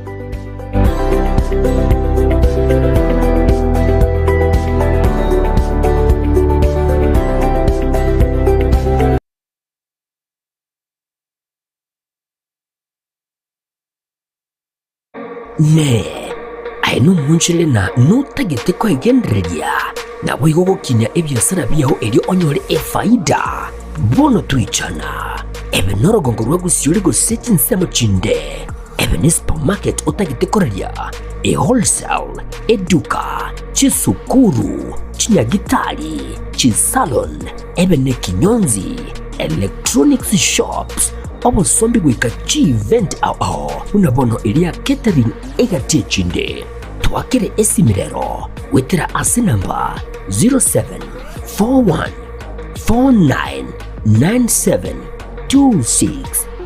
Ne, aye nomonchorere na notagete koegendereria, naboigo gokinia ebiasara biao erio onyore efaida. Bono toichana, ebe norogongo rwa gosiori gose chinsemo chinde, ebe ne supermarket otagete koraria, e wholesale, eduka, chisukuru, chinyagitari, chisalon, ebe nekinyonzi, electronics shops, obosombi goika chievent ao ao buna bono eria catering egati echinde. Twakere esimi rero goetera ase namba 0741 499726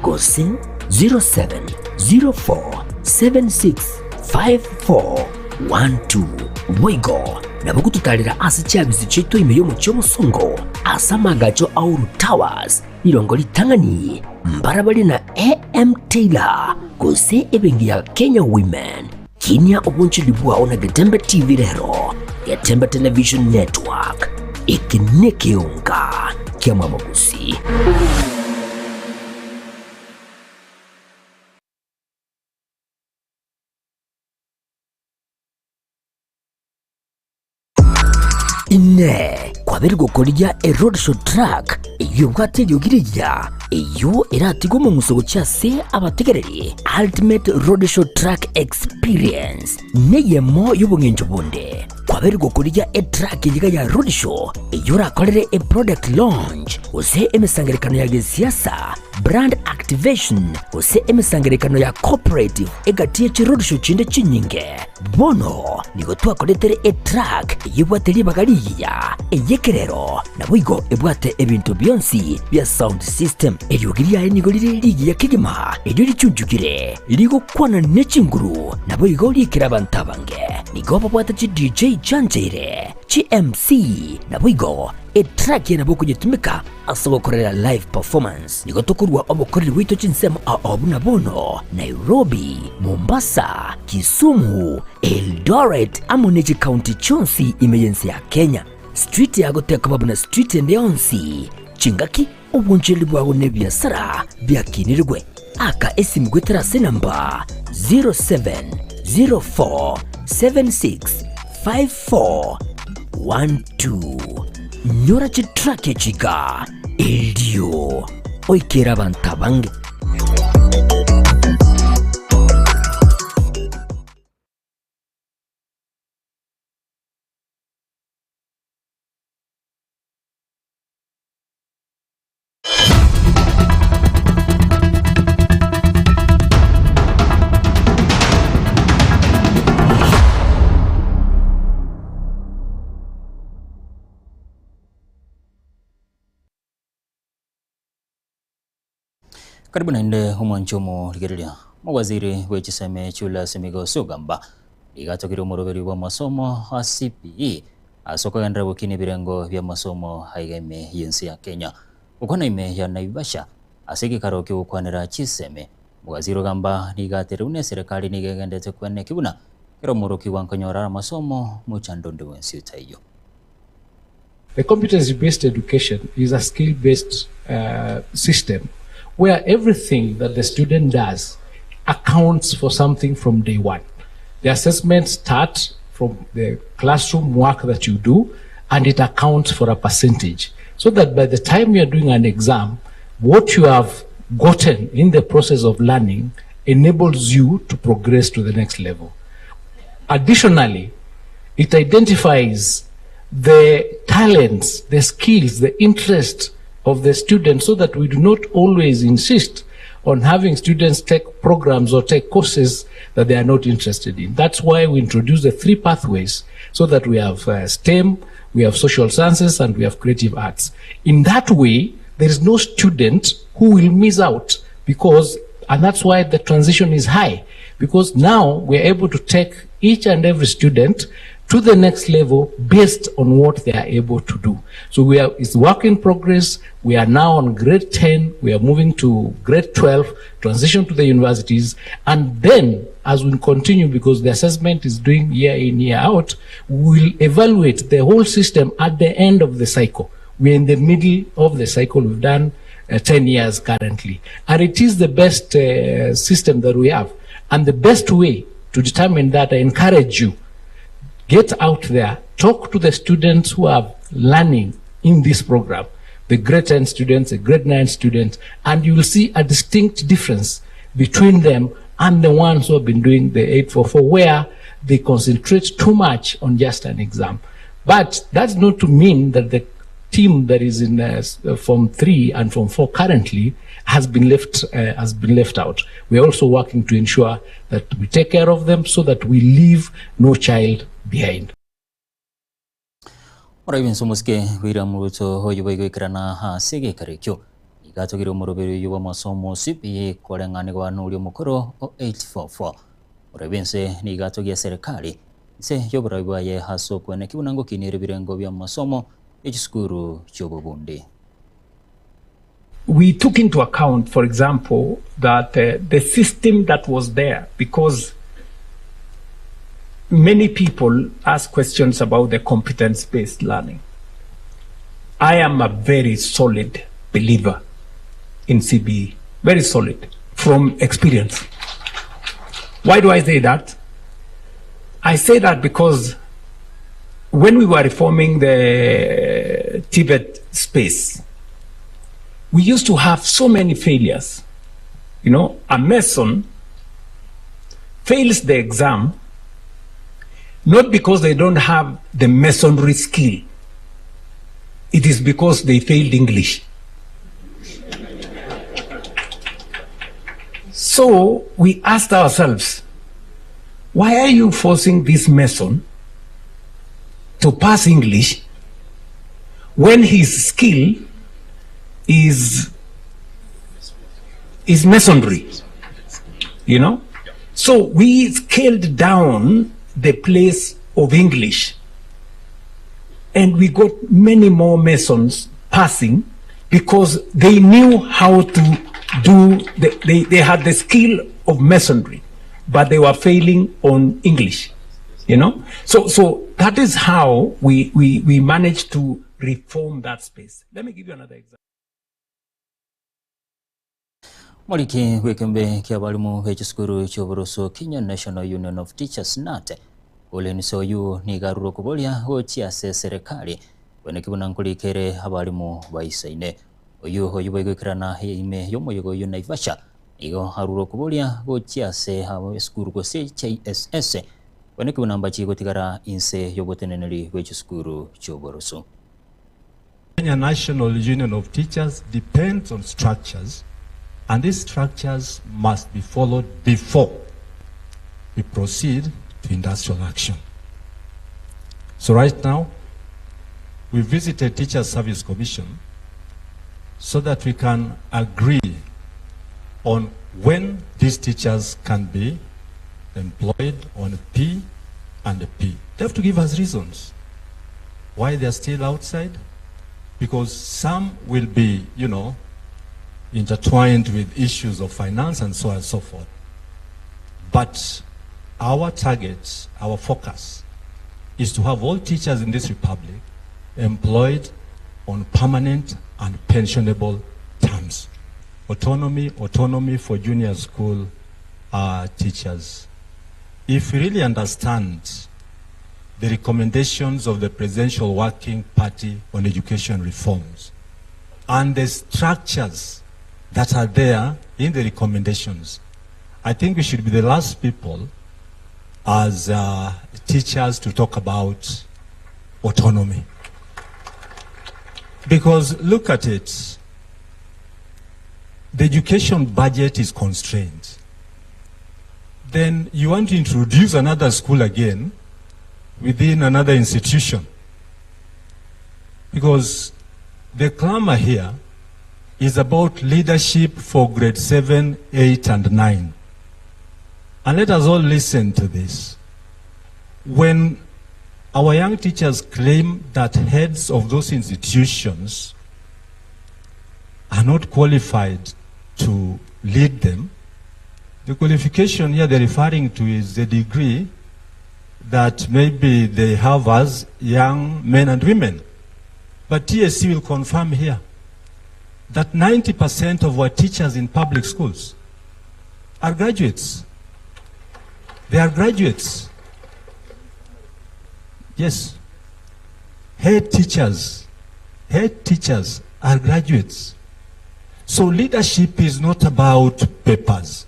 gose 0704 765412. Boigo nabo gototarera ase chiabisi chiaito ime y'omochie omosongo ase amagacho a Uhuru Towers, rirongo ritang'ani, mbarabare na AM Taylor gose ebenki ya Kenya Women. Kinia obonchori bwao na Getembe TV rero, Getembe Television Network, eke nekeonga kia Mamagusi. Inee! Kwabeire gokorigia eroadshow truck eyio ebwate eriogi rigiya, eyio eratige omong'uso gochia ase abategereri? Ultimate Roadshow Truck Experience neyemo y'obong'encho bonde. Kwabeire gokorigia etraki eyio iga ya Roadshow eyio orakorere eproduct launch gose emesangererekano ya gesiasa, brand activation gose emesangererekano ya corporate egati ye chiroadshow chinde chinyinge. Bono nigo twakoretere etruck eyio ebwate ribaga rigiya, ey'ekerero, naboigo ebwate ebinto bionsi bia sound system. Eriogi riaye nigo rire rigiya kegima, erio richunchukire, rigokwana ne chinguru, naboigo riikire abanto abange. Nigo babwate chi DJ chiancheire, chi MC, naboigo etruck eye nabo okonyetumeka ase ogokorera live performance. Nigo tokorua obokoreri bwaito chinsemo ao buna bono, Nairobi, Mombasa, Kisumu, Eldoret amo ne chikaunti chionsi ime y'ense ya Kenya. Street yago tekoba buna street ende yonsi. Chingaki, obonchereri bwago na ebiasara biakinirigwe. Aka esimu goetera ase enamba 0704765412. Nyora chitrack echi iga erio oikere abanto abange. Karibu naende omwanchi omorigereria. Omowaziri bwe chiseme Julius Migos Ogamba nigo atogire omoroberi bw'amasomo a CPE ase okogenderera gokina ebirengo bi'amasomo aiga ime y'ense ya Kenya. Gokwana ime ya Naivasha ase egekaro ki'ogokwanera chiseme, omowaziri Ogamba nigo aterire buna eserekari nigo egendete kweneki buna kera omworokigwa nkonyora are amasomo mochando onde bwensi otaiyo. The competency based education is a skill based uh, system where everything that the student does accounts for something from day one. The assessments start from the classroom work that you do and it accounts for a percentage so that by the time you're doing an exam, what you have gotten in the process of learning enables you to progress to the next level. Additionally, it identifies the talents, the skills, the interest of the students so that we do not always insist on having students take programs or take courses that they are not interested in. That's why we introduced the three pathways so that we have uh, STEM, we have social sciences, and we have creative arts. In that way, there is no student who will miss out because, and that's why the transition is high, because now we're able to take each and every student to the next level based on what they are able to do. So we are, it's work in progress. We are now on grade 10. We are moving to grade 12, transition to the universities. And then as we continue, because the assessment is doing year in, year out, we'll evaluate the whole system at the end of the cycle. We're in the middle of the cycle. We've done uh, 10 years currently. And it is the best uh, system that we have. And the best way to determine that, I encourage you, get out there, talk to the students who are learning in this program, the grade 10 students, the grade 9 students, and you will see a distinct difference between them and the ones who have been doing the 844, where they concentrate too much on just an exam. But that's not to mean that the team that is in uh, uh Form 3 and Form 4 currently has been left, uh, has been left out. We are also working to ensure that we take care of them so that we leave no child behind. Omoraia bw'ense omosike William Ruto oyio boigo oikerana ase egekaro ekio nigo atogire omoroberi oyio bw'amasomo o CBE koreng'anigwa noria omokoro o 844. Omoraia bw'ense nigo atogia eserekari inse y'oborai bwaye ase okweneki buna ngokineire ebirengo bi'amasomo echisukuru chi'obobundi. We took into account, for example, that uh, the system that was there, because many people ask questions about the competence based learning. I am a very solid believer in CBE, very solid from experience. Why do I say that? I say that because when we were reforming the TVET space, we used to have so many failures. You know, a mason fails the exam, Not because they don't have the masonry skill. It is because they failed English. So we asked ourselves, why are you forcing this mason to pass English when his skill is is masonry? You know? So we scaled down the place of English and we got many more masons passing because they knew how to do, the, they, they had the skill of masonry, but they were failing on English, you know? So, so that is how we, we, we managed to reform that space. Let me give you another example. Omoriki bw'ekeombe ki'abalimu be chisukuru chi'oboroso Kenya National Union of Teachers, KNUT, Collins Oyuu nigo arure okoboria gochia ase eserekari kweneki buna nkorika ere abalimu baisaine. Oyuu oyio boigoikerana ime y'omoyega oyio Naivasha nigo arure okoboria gochia ase esukuru gose JSS kweneki buna mbachi gotigara inse y'oboteneneri bwe chisukuru chi'oboroso. Kenya National Union of Teachers depends on structures, and these structures must be followed before we proceed to industrial action. So right now, we visited Teacher Service Commission so that we can agree on when these teachers can be employed on P and P. They have to give us reasons why they're still outside, because some will be, you know, intertwined with issues of finance and so on and so forth. But our target, our focus, is to have all teachers in this republic employed on permanent and pensionable terms. Autonomy, autonomy for junior school teachers. If we really understand the recommendations of the Presidential Working Party on Education Reforms and the structures that are there in the recommendations, I think we should be the last people as teachers to talk about autonomy. Because look at it, the education budget is constrained. Then you want to introduce another school again within another institution. Because the clamor here is about leadership for grade 7, 8, and 9. And let us all listen to this. When our young teachers claim that heads of those institutions are not qualified to lead them, the qualification here they're referring to is the degree that maybe they have as young men and women. But TSC will confirm here that 90% of our teachers in public schools are graduates. They are graduates. Yes. Head teachers. Head teachers are graduates. So leadership is not about papers.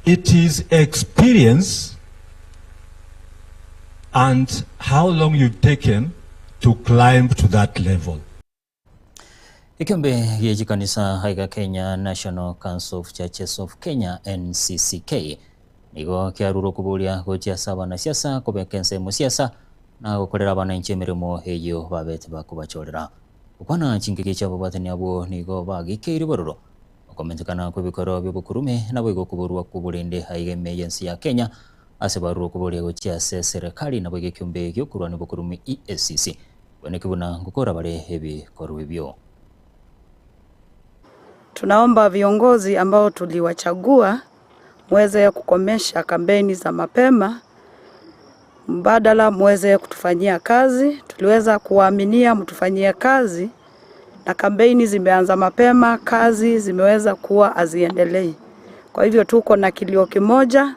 It is experience and how long you've taken to climb to that level. Ekeombe gie chikanisa aiga Kenya National Council of Churches of Kenya, NCCK, nigo kiarure okoboria gochia ase abanasiasa kobeka ensemo siasa na gokorera abananchi emeremo eyio babete bakobachorera. Gokwana chingaki chi'ababwatani abwo nigo bagikeire bororo okomentekana kw'ebikoro bi'obokurume naboigo okoborwa kw'oborende aiga ime y'ense ya Kenya ase barure okoboria gochia ase eserekari naboigo ekeombe gi'okorwania obokurume EACC Kweneki buna ngokora bare ebikorwa ebio. Tunaomba viongozi ambao tuliwachagua muweze kukomesha kampeni za mapema, mbadala muweze kutufanyia kazi. Tuliweza kuwaaminia mtufanyie kazi, na kampeni zimeanza mapema, kazi zimeweza kuwa haziendelei. Kwa hivyo tuko na kilio kimoja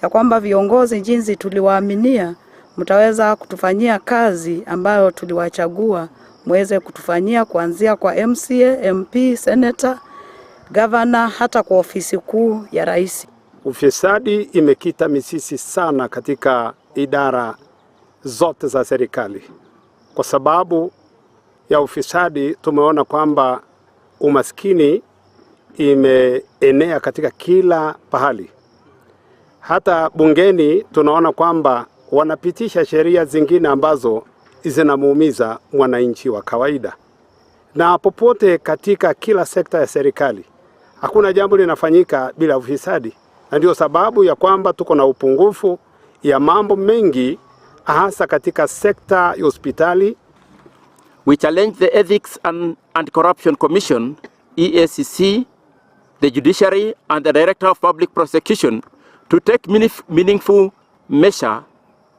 ya kwamba viongozi jinsi tuliwaaminia, mtaweza kutufanyia kazi ambayo tuliwachagua muweze kutufanyia, kuanzia kwa MCA, MP, Senator, Governor, hata kwa ofisi kuu ya rais. Ufisadi imekita mizizi sana katika idara zote za serikali. Kwa sababu ya ufisadi, tumeona kwamba umaskini imeenea katika kila pahali. Hata bungeni tunaona kwamba wanapitisha sheria zingine ambazo zinamuumiza mwananchi wa kawaida. Na popote katika kila sekta ya serikali hakuna jambo linafanyika bila ufisadi, na ndio sababu ya kwamba tuko na upungufu ya mambo mengi, hasa katika sekta ya hospitali. We challenge the Ethics and Anti-Corruption Commission, EACC, the Judiciary and the Director of Public Prosecution to take meaningful measure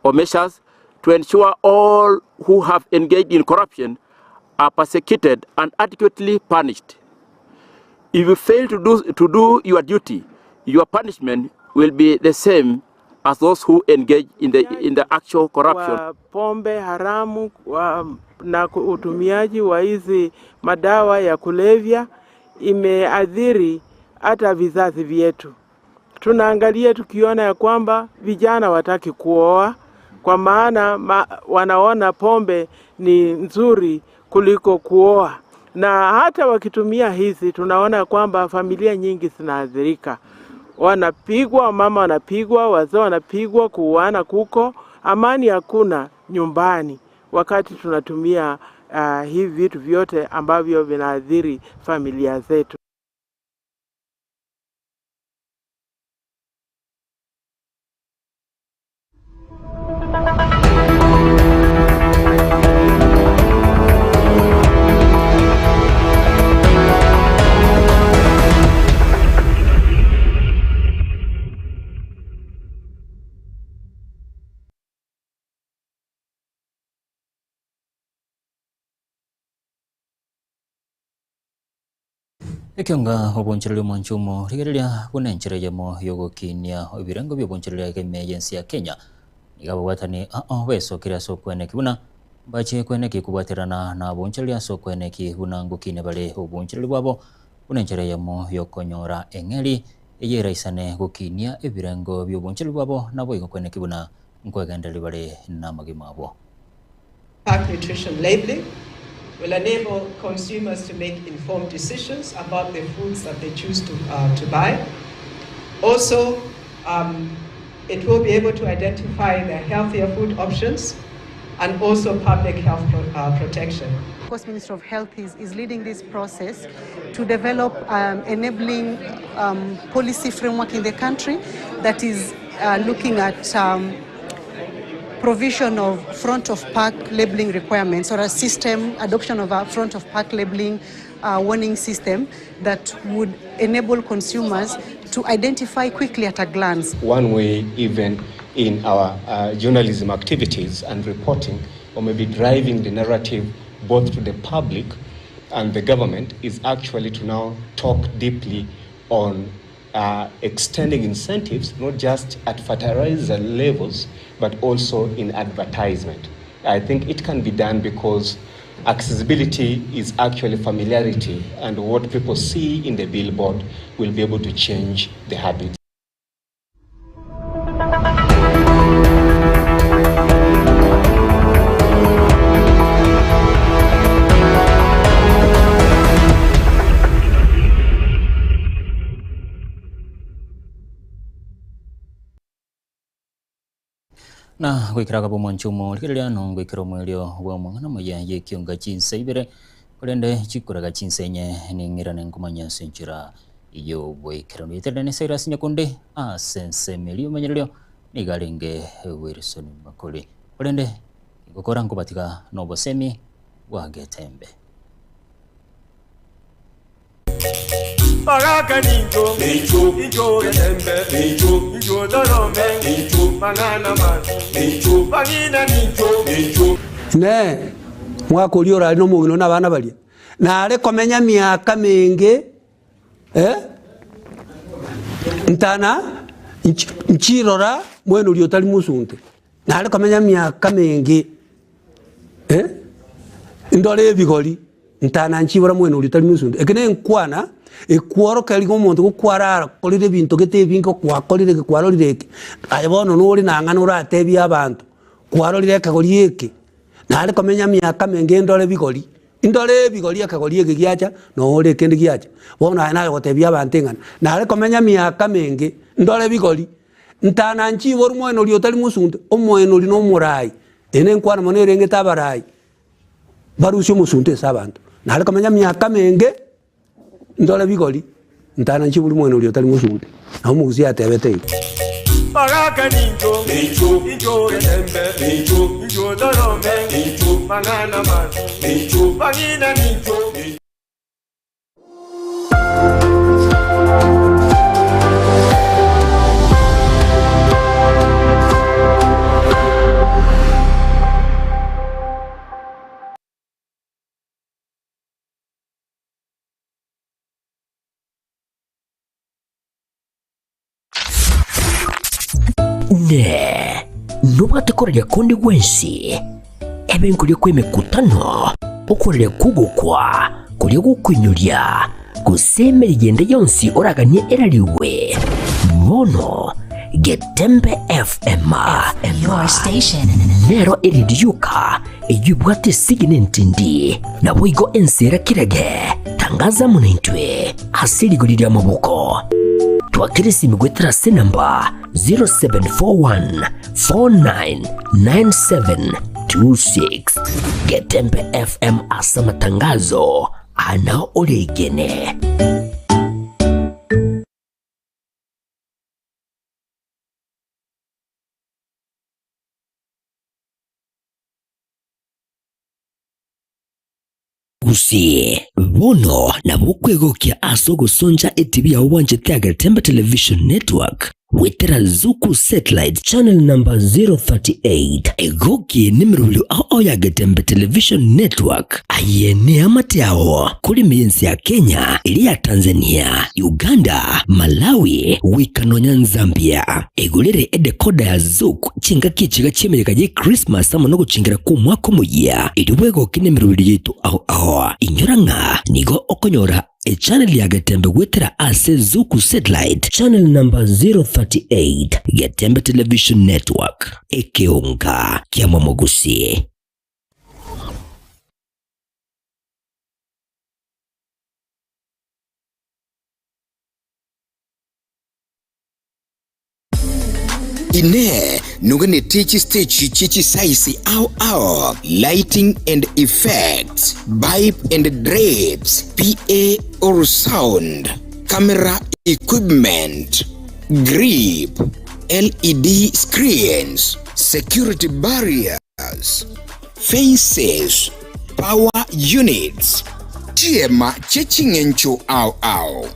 or measures to ensure all who have engaged in corruption are persecuted and adequately punished. If you fail to do, to do your duty, your punishment will be the same as those who engage in the, in the actual corruption. Wa pombe haramu wa, na utumiaji wa hizi madawa ya kulevya imeathiri hata vizazi vyetu. Tunaangalia tukiona ya kwamba vijana wataki kuoa kwa maana ma, wanaona pombe ni nzuri kuliko kuoa, na hata wakitumia hizi tunaona kwamba familia nyingi zinaathirika, wanapigwa, mama wanapigwa, wazee wanapigwa, kuuana kuko, amani hakuna nyumbani wakati tunatumia uh, hivi vitu vyote ambavyo vinaathiri familia zetu. Ekionga obonchereria omwancho omo rigereria buna enchera eyemo yogokinia ebirengo bia obonchereria ime y'ense ya Kenya. Nigo ababwatani ao besokire ase okweneki buna mbache kweneki kobwaterana na obonchereria ase okweneki buna ngokinia bare obonchereria bwabo buna enchera eyemo yokonyora eng'eri eye eraisane gokinia ebirengo bia obonchereria bwabo naboigo kweneki buna nkwegendereria bare na amagima abo. Pack nutrition labeling will enable consumers to make informed decisions about the foods that they choose to, uh, to buy. Also, um, it will be able to identify the healthier food options and also public health pro uh, protection. Of course, Ministry of Health is, is leading this process to develop um, enabling um, policy framework in the country that is uh, looking at um, provision of front of pack labeling requirements or a system, adoption of a front of pack labeling uh, warning system that would enable consumers to identify quickly at a glance. One way, even in our uh, journalism activities and reporting, or maybe driving the narrative both to the public and the government, is actually to now talk deeply on uh, extending incentives, not just at fertilizer levels, but also in advertisement. I think it can be done because accessibility is actually familiarity, and what people see in the billboard will be able to change the habits. Na goikera akaba omwancho omo rigereria nongoikera omoerio bw'omong'ana omoya y'ekionga chinsa ibere korende chikoraga chinsa enye ning'irane nkomanya ase enchera y'oboikeranu yeterere ne Cyrus Nyakundi ase ensemo eria omonyererio nigo arenge Wilson Makori korende ngokora nkobatiga na obosemi bwa Getembe. Baraka ninjo, ninjo, ninjo getembe, ninjo, ninjo dorome, ninjo, banana man, ninjo, bagina ninjo, ninjo. Inee! Omwaka oria orare nomogina na abana baria, nare komenya miaka menge, eh, ntana nchirora mwene oria otari mosunte, nare komenya miaka menge, eh, ndore ebigori. Ntana nchibora mwene oria otari mosunte. Eke nenkwana ekworokereria omonto gokwarara korire ebinto gete ebinge gwakorire eke kwarorire eke, aye bono nore nang'ana oratebie abanto. Kwarorire ekegori eke, nare komenya emiaka menge ndore bigori, ndore ebigori ekegori eke giacha, noore ekende giacha. Bono aye naye ogotebia abanto ing'ana, nare komenya emiaka menge ndore bigori, ntana nchiborwe moeno oria otari mosunte, omoeno oria na omorai, eye nenkwana mono erengete abarai, barusie omosunte ase abanto. Nare komenya emiaka menge. Ntore bigori, ntana nchiburi moino oria otari mosunte. Nabo omogusii atebete igo. Bagaka nincho, incho getembe, incho torome, mang'ana mabi, bang'ina nincho. Ne nobwate koraria konde gwensi, ebe nkoria kw'emekutano, okoraria kw'ogokwa, koria gokoinyoria, gose emeriga ende yonsi oraganie erarigwe. Bono Getembe FM Your station. nero eredi yoka Eyio ebwate esegi nentindi, naboigo ense era kirage. Tangaza amo naintwe ase rigori ri'amaboko. Twakere esimi goetera ase enamba 0741499726. Getembe FM ase amatangazo ana oregene. Gusii, bono nabo okwegokia ase ogosoncha etibi yao bwanchete Agetembe Television Network goetera Zuku Satellite Channel number 038. Egokie nemerobio ao ao ya Getembe Television Network. Aye neamate ao korema ense ya Kenya, eria ya Tanzania, Uganda, Malawi, goika nonya Nzambia. Egorere edecoder ya Zuku chingaki echiga chi'emeyega ye Christmas amo nogochingera kw'omwaka omoyia, erio bwegoke nemeroberi yaito ao ao. Inyora ng'a nigo okonyora echannel ya Getembe goetera ase Zuku Satellite channel number 038, Getembe Television Network, ekeonga ki'amamogusi. Inee! Noganetie chisteji chie chisaisi ao ao, lighting and effects, pipe and drapes, PA or sound, camera equipment, grip, LED screens, security barriers, fences, power units, chiema chie ching'encho ao ao?